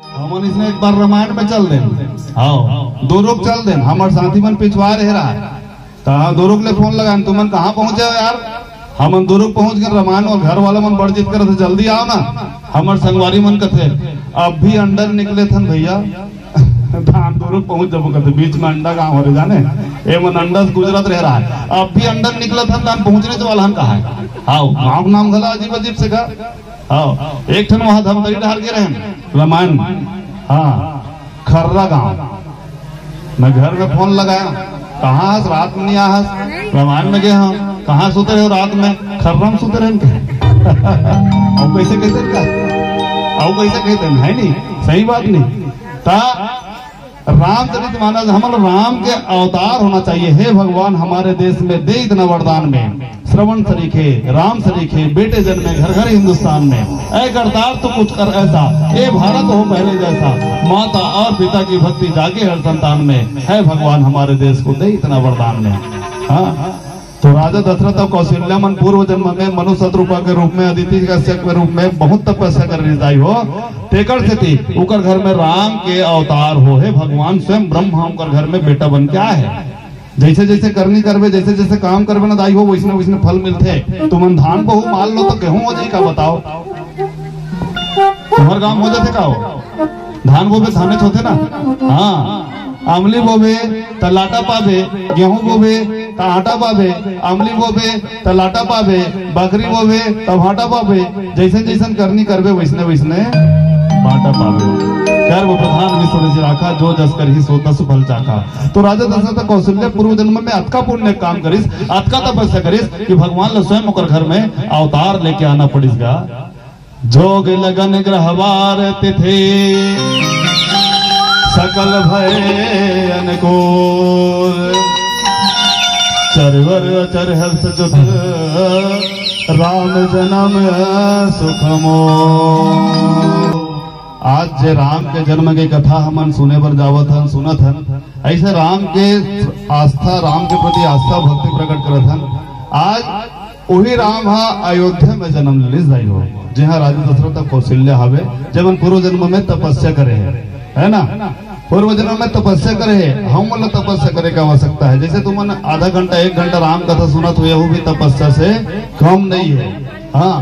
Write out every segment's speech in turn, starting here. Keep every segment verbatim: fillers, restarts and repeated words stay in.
हमन इसने एक बार रामायण में चल देन। हाँ, दुरुग चल देन। हमर साथी मन पिछवा रहे रहा। त हाँ, दुरुग ले फोन लगान, "तुमन कहाँ पहुँचे हो यार?" "हमन दुरुग पहुँच गए, रामायण, अउ घर वाला मन बड़ जिद करत हे, जल्दी आओ ना।" हमर संगवारी मन कथे, "अब भी अंडा निकले थन भैया।" धान दुरुग पहुँच जबो कथे, बीच में अंडा गाँव हरे जाने, ए मन अंडा से गुजरत रह रहा है। "अब भी अंडा निकले थन, धान पहुँचने वाला हम कहाँ है?" हाँ, गाँव के नाम घला अजीब अजीब से का। हाँ, एक ठन वहाँ धमतरी डहर गे रहेन, रामायण, हाँ, खर्रा गांव। मैं घर में फोन लगाया, "कहाँ हस? रात में नहीं आ हस?" "रामायण में गए हम।" "कहाँ सुते रहे हो रात में?" "खर्रा में सुते रहे।" अउ कैसे कहते हैं का? अउ कैसे कहते हैं, है नहीं? सही बात नहीं। ता रामचरित मानस हमन राम के अवतार होना चाहिए। हे भगवान, हमारे देश में दे इतना वरदान में, श्रवण सरीखे, राम सरीखे, बेटे जन्मे घर घर हिंदुस्तान में। ऐ करतार तो कुछ कर ऐसा, ए भारत हो पहले जैसा, माता और पिता की भक्ति जागे हर संतान में। हे भगवान, हमारे देश को दे इतना वरदान में। हाँ, तो राजा दशरथ अउ कौशल्या मन पूर्व जन्म में मनु सतरूपा के रूप में, अदिति कश्यप के रूप में बहुत तपस्या कर रही हो, तेकर सेती उकर घर में राम के अवतार हो हे भगवान, स्वयं ब्रह्मा उकर घर में बेटा बन के आए हे। जैसे जैसे करनी करबे, जैसे जैसे काम करबे ना दाई हो, वैसने वैसने फल मिलथे। तुमन धान बहु माल लो तो गेहूं हो जाई का, बताओ? तुम्हर गांव हो जाथे का हो? धान बोबे धानेच होथे ना। हाँ, आमली बोबे त लाटा पाबे, गेहूं बोबे त आटा पाबे, आमली बोबे त लाटा पाबे, बकरी बोबे त भाटा पाबे। जैसन जैसन करनी करबे वैसने वैसने भाटा पाबे। कर्म प्रधान विश्व रचि राखा, जो जस करही सो तस फल चाखा। तो राजा दशरथ कौशल्या पूर्व जन्म में अतका पुण्य काम करिस, अतका तपस्या करिस कि भगवान ल स्वयं ओकर घर में अवतार लेके आना पड़िस गा। जोग लगन ग्रहवार तिथि सकल भय अनुकूल। चरवर चर हर्ष जुत राम जन्म सुख मोल। आज जे राम के जन्म के कथा हमन सुने बर जावत हन, सुनत हन, ऐसे राम के आस्था, राम के प्रति आस्था भक्ति प्रकट करत हन। आज वही राम हा अयोध्या में जन्म ले जाई हो, जहाँ राजा दशरथ अउ कौशल्या हवे, जेमन पूर्व जन्म में तपस्या करे हे, है ना? पूर्व जन्म में तपस्या करे हे, हम मन ला तपस्या करे के आवश्यकता है। जैसे तुमन आधा घंटा, एक घंटा राम कथा सुनत हो, यहू भी तपस्या से कम नहीं है। हाँ,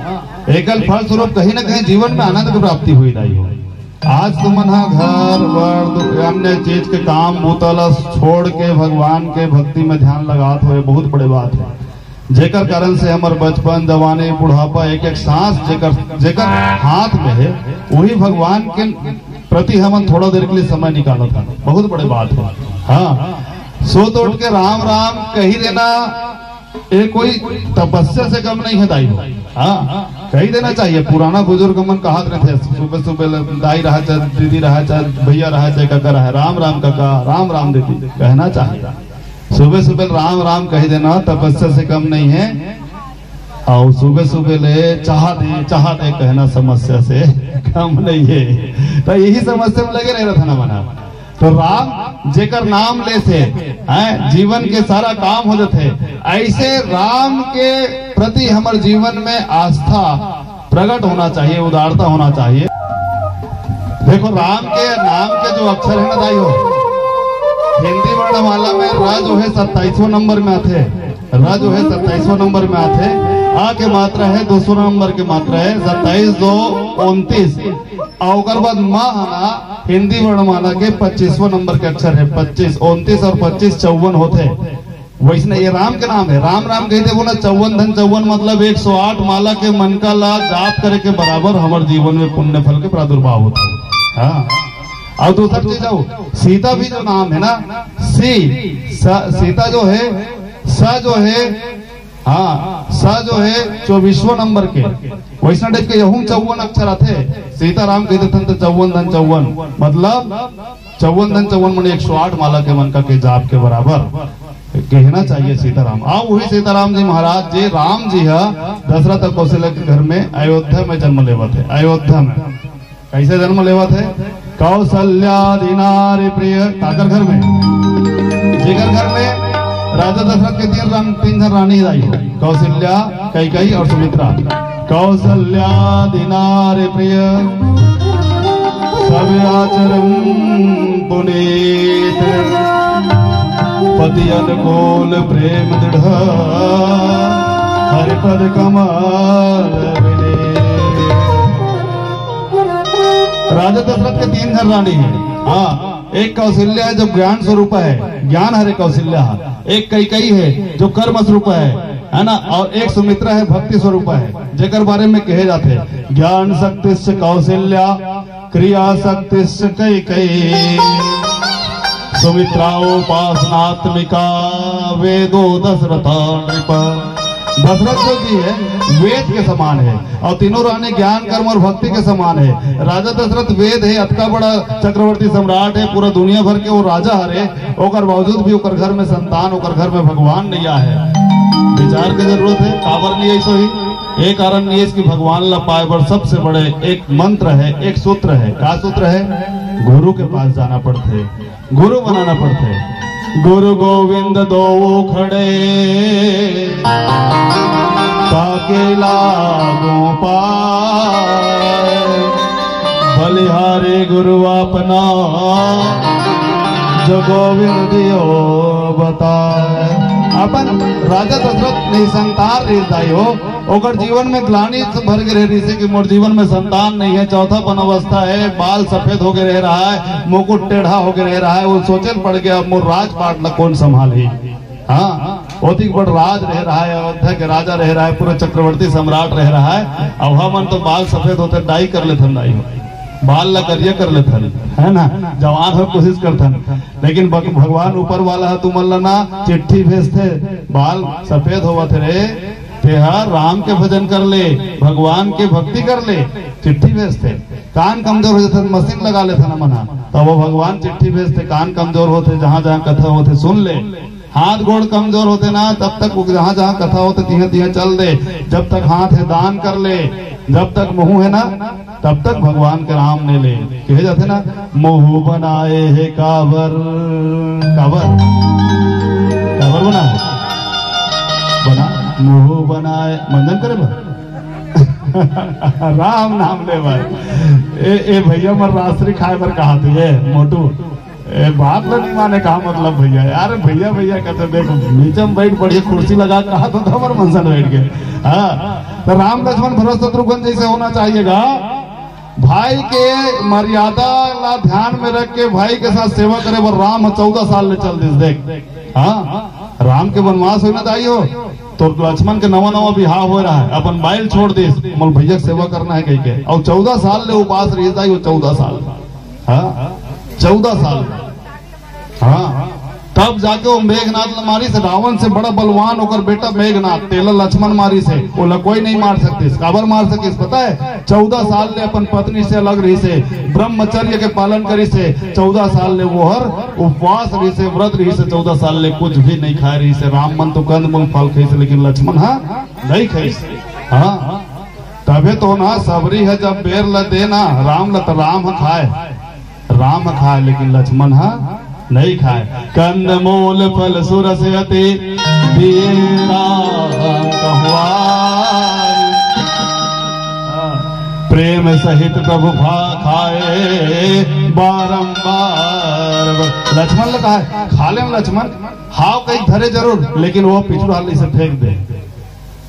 एकल फल स्वरूप कहीं ना कहीं जीवन में आनंद की प्राप्ति हुई रही हो। आज तुमन हा घर वर दु-, अन्य चीज के काम बूता ला छोड़ के भगवान के भक्ति में ध्यान लगात हो, ये बहुत बड़ी बात है। जेकर कारण से हमर बचपन, जवानी, बुढ़ापा, एक एक सांस जेकर, जेकर हाथ में है, वही भगवान के प्रति हमन थोड़ा देर के लिए समय निकालत हन। बहुत बड़ी बात है। हाँ, सो तो उठ के राम राम कही देना, ये कोई तपस्या से कम नहीं है दाई हो। हाँ, कही देना चाहिए। पुराना बुजुर्ग मन कहत रहते, सुबह सुबह ल-, दाई रहा चाहे दीदी रहा चाहे भैया रहा चाहे काका रहा, "राम राम काका, राम राम दीदी," कहना चाहिए। सुबह सुबह राम राम कही देना तपस्या से कम नहीं है। अउ सुबह सुबह ले चाह दे, चाह दे कहना समस्या से कम नहीं है। तो यही समस्या में लगे रह रहा था ना मना। तो राम जेकर नाम ले से, हैं, जीवन के सारा काम हो जाथे। ऐसे राम के प्रति हमर जीवन में आस्था प्रकट होना चाहिए, उदारता होना चाहिए। देखो, राम के नाम के जो अक्षर है ना दाई हो, हिंदी वर्णमाला में र जो है सत्ताईसवाँ नंबर में आथे, र जो है सत्ताईसवाँ नंबर में आथे, आ के मात्रा है दो सौ नंबर के मात्रा है, सत्ताईस दो उनतीस। और ओकर बाद म ह ना हिंदी वर्णमाला के पच्चीसवाँ नंबर के अक्षर है। पच्चीस, उनतीस और पच्चीस चौवन होथे। वैसने ये राम के नाम है, राम राम कहिथे बोला, चौवन धन चौवन मतलब एक सौ आठ माला के मनका ला जाप करे के बराबर हमर जीवन में पुण्य फल के प्रादुर्भाव होता है। हाँ, और दूसर चीज आओ, सीता भी जो नाम है ना, सी, स-, सीता जो है, स जो है, हाँ, स जो है चौबीसवाँ नंबर के, वैसने टाइप के यहू चौवन अक्षर आथे। सीताराम कहिथे तो चौवन धन चौवन मतलब चौवन धन चौवन मने एक सौ आठ माला के मनका के जाप के बराबर कहना चाहिए सीताराम। आ वही सीताराम जी महाराज जे राम जी ह दशरथ और कौशल्या के घर में अयोध्या में जन्म लेवत है। अयोध्या में कैसे जन्म लेवत है? कौशल्या दिनारी प्रिय। काकर घर में? जेकर घर में राजा दशरथ के तीन राम, तीन झन रानी आई हो, कौशल्या, कैकई और सुमित्रा। कौशल्या दिनारी प्रिय तब आचरम पुनीत, पति अनुकूल प्रेम दृढ़, हरिपद कमल विनीत। राजा दशरथ के तीन झन रानी हे। हाँ, एक कौशल्या हे, जो ज्ञान स्वरूप हे, ज्ञान हरे कौशल्या हे। एक कैकेयी हे, जो कर्म स्वरूप हे, हे ना, अउ एक सुमित्रा हे, भक्ति स्वरूप हे, जेकर बारे में कहे जाथे, ज्ञान शक्तिश्च कौशल्या क्रिया शक्तिश्च कैकेयी, सुमित्रा उपासनात्मिका वेदो दशरथ नृप। दशरथ जो जी हे, वेद के समान हे, अउ तीनों रानी ज्ञान, कर्म अउ भक्ति के समान हे। राजा दशरथ वेद हे, अतका बड़ा चक्रवर्ती सम्राट हे, पूरा दुनिया भर के वो राजा हरे, ओकर बावजूद भी ओकर घर में संतान, ओकर घर में भगवान नइ आए हे। विचार के जरूरत हे, काबर नइ आइस होही? ए कारण नइ आइस कि भगवान ला पाए बर सबसे बड़े एक मंत्र हे, एक सूत्र हे। का सूत्र हे? गुरु के पास जाना पड़थे, गुरु बनाना पड़थे। गुरु गोविंद दो खड़े, ताके लागू पाए। बलिहारी गुरु अपना, जो गोविंद दियो बताए। अपन राजा दशरथ निसंतान रिहिस दाई हो, ओकर जीवन में ग्लानि भर गे रहे रिहिसे कि मोर जीवन में संतान नइ हे, चौथापन अवस्था हे, बाल सफेद हो गे रहे रहा हे, मुकुट टेढ़ा हो गे रहे रहा हे, वो सोचे ल पड़ गे, अब मोर राजपाट ला कोन संभालही? हाँ, ओतिक बड़ राज रहे रहा हे, अयोध्या के राजा रहे रहा हे, पूरा चक्रवर्ती सम्राट रहे रहा हे। अब हमन तो बाल सफेद होथे डाई कर लेथन दाई हो, बाल ला करिया कर लेथन, हे ना, जवान हो कोशिश करथन, लेकिन भग-, भगवान ऊपर वाला हे तुमन ला ना चिट्ठी भेजथे, बाल सफेद होवत हे रे, तेहा राम के भजन कर ले, भगवान के भक्ति कर ले, चिट्ठी भेजथे। कान कमजोर हो जाथे, मशीन लगा लेथन हमन हा, तब वो भगवान चिट्ठी भेजथे, कान कमजोर होथे, जहाँ जहाँ कथा होथे सुन ले। हाथ गोड़ कमजोर होथे ना, तब तक वो जहाँ जहाँ कथा होथे तिहाँ तिहाँ चल दे, जब तक हाथ हे दान कर ले, जब तक मुँह हे ना तब तक भगवान के नाम नइ ले। कहे जाथे ना, मुँह बनाए हे काबर, काबर, काबर बनाए? बना, मुँह बनाए मंजन करे बर। राम नाम ले बर। ए, ए भैया मन राजश्री खाए बर कहा थे ये मोटू। ए, बात ला नइ माने, का मतलब भैया? यार भैया भैया कथे, देख नीचे में बैठ, बढ़िया कुर्सी लगा, कहा तो था हमर मन सन बैठ के। हाँ, तो राम लक्ष्मण भरत शत्रुघ्न जैसे होना चाहिएगा। भाई के मर्यादा ला ध्यान में रख के भाई के साथ सेवा करे बर राम चौदह साल ले चल दिस। देख, हाँ, राम के वनवास होय ना दाई हो, तो लक्ष्मण के नवा नवा बिहाव हो रहा हे, अपन बाइल छोड़ दिस, मोर भैया के सेवा करना हे कह के, अउ चौदह साल ले उपास रहिस दाई हो, चौदह साल। हाँ, चौदह साल। हाँ, तब जाके वो मेघनाद ला मारिस, रावण से बड़ा बलवान ओकर बेटा मेघनाद, तेला लक्ष्मण मारिस हे, ओला कोई नइ मार सकतिस। काबर मार सकिस पता हे? चौदह साल ले अपन पत्नी से अलग रहिस हे, ब्रह्मचर्य के पालन करिस हे, चौदह साल ले वो हर उपवास रहिस हे, व्रत रहिस हे, चौदह साल ले कुछ भी नइ खाए रहिस हे। राम मन तो कंदमूल फल खाइस हे, लेकिन लक्ष्मण हा नइ खाइस। हाँ, तभे तो ना सबरी ह जब बेर ल दे ना राम ल, त राम ह खाए, राम ह खाए, लेकिन लक्ष्मण ह नइ खाए। कंदमूल फल सुरस अति दिए राम कहुआए। प्रेम सहित प्रभु भा खाए बारंबार। लक्ष्मण ल कहा, खा ले लक्ष्मण, हाव कहीं धरे जरूर, लेकिन वो पिछुड़ा हाली से फेंक दे।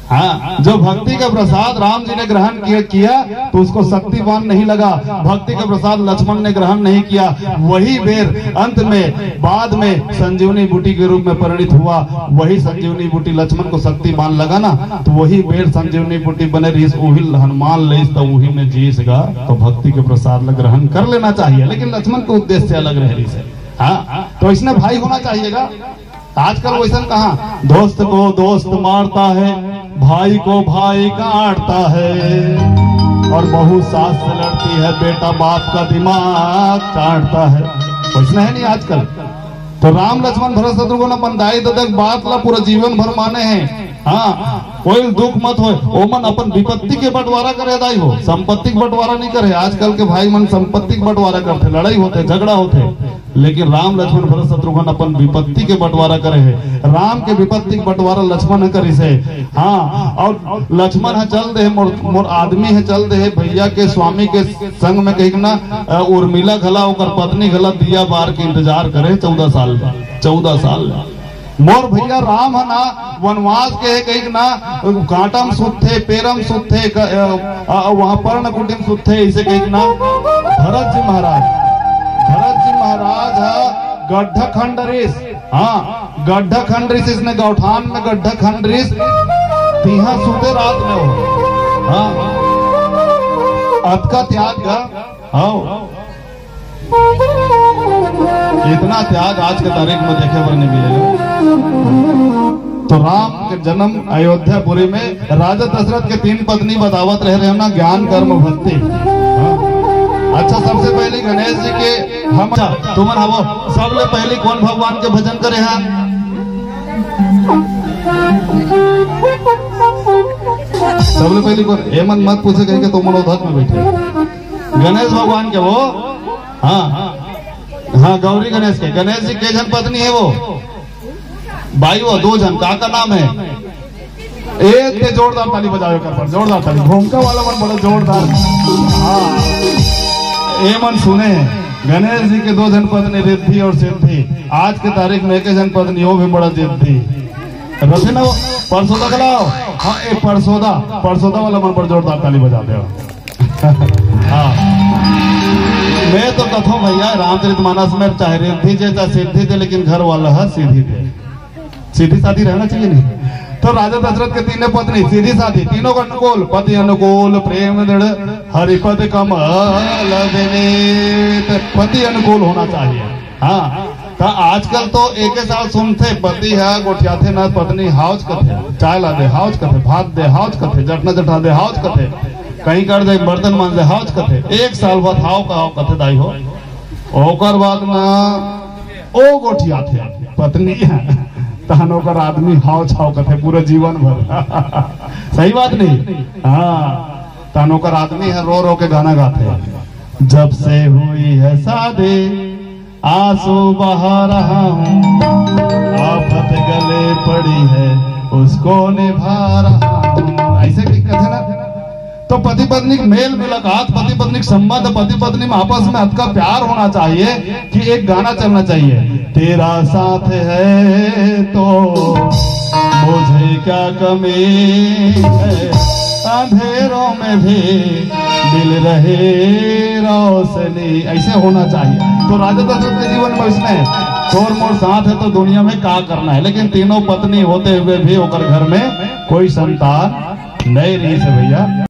हाँ, जो भक्ति का प्रसाद राम जी ने ग्रहण किया, किया तो उसको शक्तिमान नहीं लगा, भक्ति का प्रसाद लक्ष्मण ने ग्रहण नहीं किया। वही बेर अंत में, बाद में संजीवनी बूटी के रूप में परिणित हुआ। वही संजीवनी बूटी लक्ष्मण को शक्तिमान लगा ना, तो वही बेर संजीवनी बूटी बने रहिस, उही हनुमान लेस, तो उही में जीस गा। तो भक्ति के प्रसाद ला ग्रहण कर लेना चाहिए, लेकिन लक्ष्मण के उद्देश्य अलग रहे रहिस हे। हाँ, तो इसने भाई होना चाहिएगा। आजकल वैसन कहाँ, दोस्त को दोस्त मारता है, भाई को भाई काटता है, और बहू सास से लड़ती है, बेटा बाप का दिमाग चाटता है। वैसना हे नहीं आजकल। तो राम लक्ष्मण भरत शत्रुघ्न अपन दाई ददा के बात ला पूरा जीवन भर माने हे। हाँ, कोई दुख मत होय, ओमन अपन विपत्ति के बंटवारा करे दाई हो, संपत्ति के बंटवारा नहीं करे। आजकल के भाई मन संपत्ति के बंटवारा करथे, लड़ाई होथे, झगड़ा होथे, लेकिन राम लक्ष्मण भरत शत्रुघ्न अपन विपत्ति के बंटवारा करे हे। राम के विपत्ति के बंटवारा लक्ष्मण ह करिस हे। हाँ, और लक्ष्मण ह चल दे हे, मोर, मोर आदमी ह चल दे हे, भैया के स्वामी के संग में कहिक ना, अ, उर्मिला घला, ओकर पत्नी घला दिया बार के इंतजार करे चौदह साल, चौदह साल। मोर भैया राम ह ना वनवास के हे कहिक ना, कांटा म सुतथे, पेरा म सुतथे, क-, अ, अ, वहाँ पर्ण कुटी म सुतथे, इसे कहिक ना। भरत जी महाराज, भरत जी महाराज ह गड्ढा खन डरिस, हाँ, गड्ढा खन डरिस, इसने गौठान में गड्ढा खन डरिस, तिहा सुते रात में हो। हाँ, अतका त्याग का, हाँ। इतना त्याग आज के तारीख में देखे बर नहीं मिलेगा। तो राम के जन्म अयोध्यापुरी में राजा दशरथ के तीन पत्नी बतावत रहे रहे ना, ज्ञान, कर्म, भक्ति। हाँ। अच्छा, सबसे पहले गणेश जी के हम, अच्छा, तुमन हवो, सबले पहले कौन भगवान के भजन करे हैं? सबले पहले कौन? एमन मत पूछे कहिके तुमन उधर में बैठे। गणेश भगवान के वो, हाँ, हाँ, गौरी गणेश के। गणेश जी के झन पत्नी है वो? बाई वो, दो झन, का, का नाम है? ए, ते जोरदार ताली बजावे कर पर, जोरदार ताली। घोंका वाला मन बड़ा जोरदार। हाँ, ए मन सुने, गणेश जी के दो झन पत्नी, रिद्धि और सिद्धि। आज के तारीख में एक झन पत्नी, वो भी बड़ा जिद्दी। रथे ना वो, परसोदा खिलाओ। हाँ, ए परसोदा, परसोदा वाला मन पर जोरदार ताली बजा दे। हाँ। मैं तो कथों भैया, रामचरित मानस में चाहे रिद्धि दे, चाहे सिद्धि दे, लेकिन घर वाला है सीधी दे। सीधी साधी रहना चाहिए नहीं? तो राजा दशरथ के तीनों पत्नी सीधी साधी, तीनों को अनुकूल, पति अनुकूल, प्रेम दृढ़, हरिपद कमल विनीत, पति अनुकूल होना चाहिए। हाँ, तो आजकल तो एक साल सुनथे, पति ह गोठियाथे ना, पत्नी हाउच कथे, चाय ला दे हाउच कथे, भात दे हाउच कथे, जटना जटा दे हाउच कथे, कहीं कर दे बर्तन मांज दे हाउच कथे। एक साल बाद हाव का हाव कथे दाई हो, ओकर बाद ना ओ गोठियाथे पत्नी ह, तहन ओकर आदमी हाव छाव कथे पूरा जीवन भर। सही बात नहीं? हाँ, तहन ओकर आदमी ह रो रो के गाना गाथे, जब से हुई है शादी आंसू बहा रहा हूँ, आफत गले पड़ी है उसको निभा रहा हूँ। ऐसे की कथे ना, तो पति पत्नी के मेल मुलाकात, पति पत्नी के संबंध, पति पत्नी में आपस में अतका प्यार होना चाहिए कि एक गाना चलना चाहिए, तेरा साथ है तो मुझे क्या कमी है, अंधेरों में भी मिल रहे रोशनी। ऐसे होना चाहिए। तो राजा दशरथ के जीवन में उसने तोर मोर साथ है तो दुनिया में का करना है, लेकिन तीनों पत्नी होते हुए भी ओकर घर में कोई संतान नहीं रही से भैया।